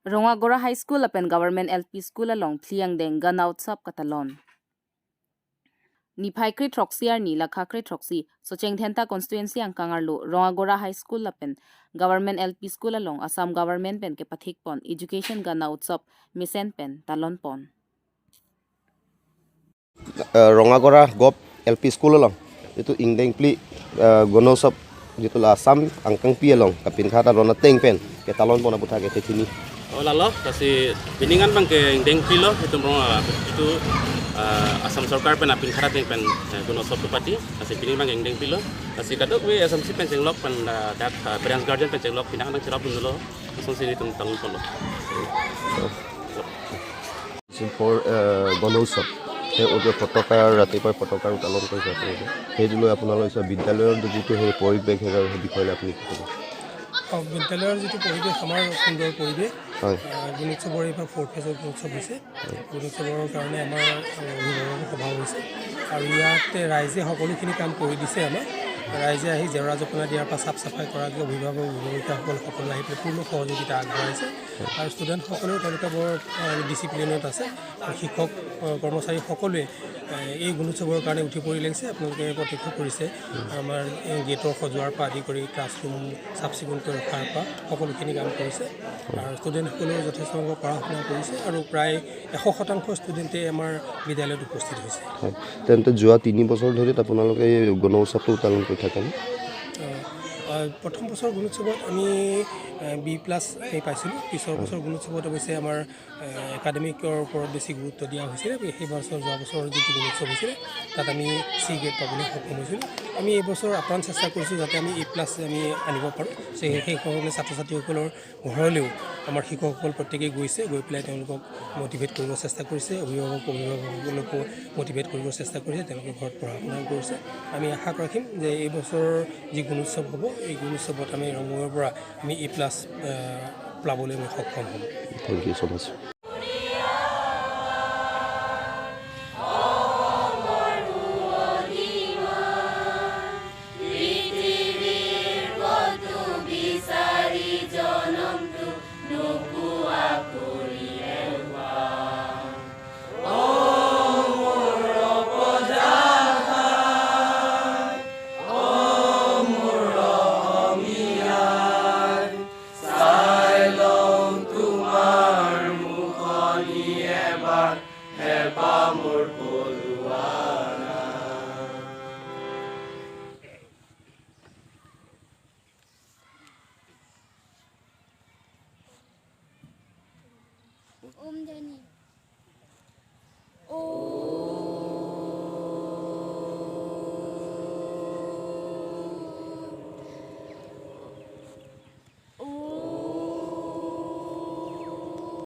Rongagora High School apen Government LP School along Phliang deng Gana Utsav katalon. Ni phai kri throksi ar ni lakha kri throksi Sochengthenta constituency ang kangarlu Rongagora High School apen Government LP School along Assam Government pen ke pathik pon Education Gana Utsav Mission pen talon pon. Rongagora gov L P school long itu ingdeng pli গণোৎসৱ যিটো Assam angkang pi along kapin khata rona teng pen ke talon pon aputha ke thini. Lalo kasi biningan bang ke deng pilo itu itu Assam Sarkar pen apin khara teng pen Gunotsav pati kasi bining bang deng pilo kasi kadok we Assam si pen chenglok pen dak parents guardian pen chenglok pinang nang chirap nulo so sini tung tang polo. For Gunotsav সেই ফটকাৰ ৰাতিপুৱাই ফটকাৰ উত্তোলন কৰিছে আপোনালোকে, সেইটো লৈ আপোনালোকৰ বিদ্যালয়ৰ যিটো সেই পৰিৱেশ সেই বিষয়লৈ আপুনি কি ক'ব? বিদ্যালয়ৰ যিটো পৰিৱেশ আমাৰ সুন্দৰ পৰিৱেশ। হয়। গুণোৎসৱৰ এইবাৰ ফ'ৰ্থ ফেজৰ গুণোৎসৱ হৈছে। গুণোৎসৱৰ কাৰণে আমাৰ অভিভাৱক সভা হৈছে আৰু ইয়াতে ৰাইজে সকলোখিনি কাম কৰি দিছে। আমাক ৰাইজে আহি জেওৰা জপনা দিয়াৰ পৰা চাফ চাফাই কৰাকৈ অভিভাৱক অভিভাৱিকাসকল সকলো আহি পেলাই পূৰ্ণ সহযোগিতা আগবঢ়াইছে আৰু ষ্টুডেণ্টসকলেও তেওঁলোকে বৰ ডিচিপ্লিনত আছে আৰু শিক্ষক কৰ্মচাৰী সকলোৱে এই গুণোৎসৱৰ কাৰণে উঠি পৰি লাগিছে। আপোনালোকে প্ৰত্যক্ষ কৰিছে আমাৰ গেটৰ সজোৱাৰ পৰা আদি কৰি ক্লাছৰুম চাফ চিকুণকৈ ৰখাৰ পৰা সকলোখিনি কাম কৰিছে আৰু ষ্টুডেণ্টসকলেও যথেষ্ট পঢ়া শুনা কৰিছে আৰু প্ৰায় 100% ষ্টুডেণ্টেই আমাৰ বিদ্যালয়ত উপস্থিত হৈছে। হয়, তেন্তে যোৱা 3 বছৰ ধৰি আপোনালোকে এই গণ উৎসৱটো উত্তোলন কৰি থাকেনে? প্ৰথম বছৰ গুণোৎসৱত আমি বি প্লাছ আমি পাইছিলোঁ। পিছৰ বছৰ গুণোৎসৱত অৱশ্যে আমাৰ একাডেমিকৰ ওপৰত বেছি গুৰুত্ব দিয়া হৈছিলে। সেই বছৰ যোৱা বছৰ যিটো গুণোৎসৱ হৈছিলে তাত আমি চি গ্ৰেড পাবলৈ সক্ষম হৈছিলোঁ। আমি এইবছৰ আপ্ৰাণ চেষ্টা কৰিছোঁ যাতে আমি এ প্লাছ আমি আনিব পাৰোঁ। সেইসকলে ছাত্ৰ ছাত্ৰীসকলৰ ঘৰলৈও আমাৰ শিক্ষকসকল প্ৰত্যেকেই গৈছে, গৈ পেলাই তেওঁলোকক মটিভেট কৰিব চেষ্টা কৰিছে, অভিভাৱক অভিভাৱকসকলকো মটিভেট কৰিব চেষ্টা কৰিছে, তেওঁলোকে ঘৰত পঢ়া শুনাও কৰিছে। আমি আশা ৰাখিম যে এইবছৰৰ যি গুণোৎসৱ হ'ব এই গুণোৎসৱত আমি ৰঙিয়াৰ পৰা আমি এ প্লাছ পাবলৈ আমি সক্ষম হ'ম। Thank you so much. Om Jani.